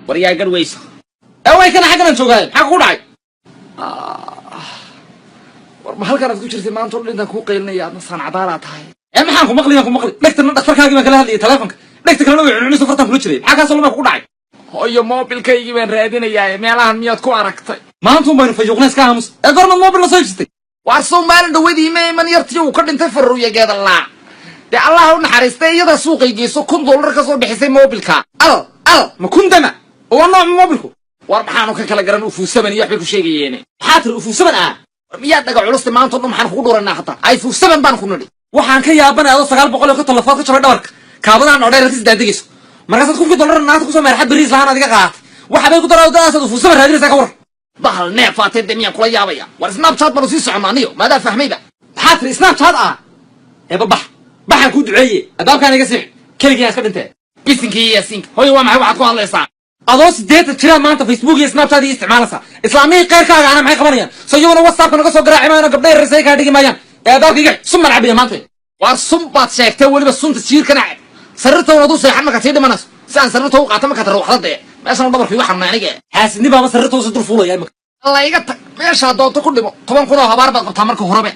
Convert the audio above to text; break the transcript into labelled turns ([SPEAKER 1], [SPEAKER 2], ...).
[SPEAKER 1] War yaa garweyso?
[SPEAKER 2] Ee way kana, xaggan aan joogaaye, maxaa kugu dhacay?
[SPEAKER 3] War ma halkan aad ku jirtay maanta o dhan intaan kuu qaylinaya? Adna saan cadaalaa tahay.
[SPEAKER 2] Ee maxaan ku maqli? Aan ku maqli. Dhegtana dhakhtarkaagii baan kala hadlayay telefonka, dhegta kalena way cuncunayso, fartaan kula jiray. Maxaa kaasoo lama kugu dhacay?
[SPEAKER 3] Hooyo, moobilkaygii baan raadinayaa. Meelahan miyaad ku aragtay?
[SPEAKER 2] Maantuun baynu fayuuqna, iska aamus. Ee goormaad mobil la soo iibsatay?
[SPEAKER 3] Waar sow maalin dhawadii ma iman yartii uu ka dhintay faruuya geedalaa? Dee Allah u naxariistay, iyada suuqay geyso $1000 ka soo bixisay moobilka.
[SPEAKER 2] Al al, ma kun dama oo waa nooca mobilku?
[SPEAKER 3] War maxaanu ka kala garan, ufuusaban iyo waxbay ku sheegayeene.
[SPEAKER 2] Maxaa tiri, ufuusaban ah?
[SPEAKER 3] War miyaad dhaga culusta? Maanta o dhan maxaan kugu dhuranaa? Hataa iPhone 7 baan ku nidhi.
[SPEAKER 2] Waxaan ka yaabanay adoo 950 lafood ka jabay dhabarka, kaabadahan dhodheer ka sidaadegayso, markaasaad 1000-kii dollar naagta kusoo meerxad beriis lahaan adiga qaadatay. Waxa bay ku daraa da'aasaad ufuusaban raadinaysaa, ka war.
[SPEAKER 3] Bahal neefaatee dee, miyaan kula yaabaya? War Snapchat baanu sii soconnaa aniyo, maadaa fahmayba?
[SPEAKER 2] Maxaa tiri, Snapchat ah? Eeba bax, baxaan kuu duceeye. Albaabkaan iga siix, keligii iska dhintee.
[SPEAKER 3] Bisinka iyo yaasiinka, hooyo, waa maxay waxaad ku hadlaysaa?
[SPEAKER 2] Adoo 80 jiraa maanta Facebook iyo Snapchat iyo isticmaalaysaa. Islaamihii keyrkaaga ana maxay qabanayaan? So iyaguna WhatsAppka naga soo garaaci maayaan oo gabdha yaryar say kaa dhigi maayaan. Ee albaabka iga sun baan cabaya maanta.
[SPEAKER 3] Waar sun baad sheegtay, weliba sunta jiirkana cab. Sariirta aduu seexan markaad sii dhimanayso, si aan sariirta u qaata markaad ruuxda. Dee meeshan dhabarka igu xanuunay aniga.
[SPEAKER 2] Xaasidni baaba sariirta usi dul fuulaya imika.
[SPEAKER 3] Alla iga tag, meeshaa doonto ku dhimo. 10,000 oo habaar baad qabtaa marka horebe.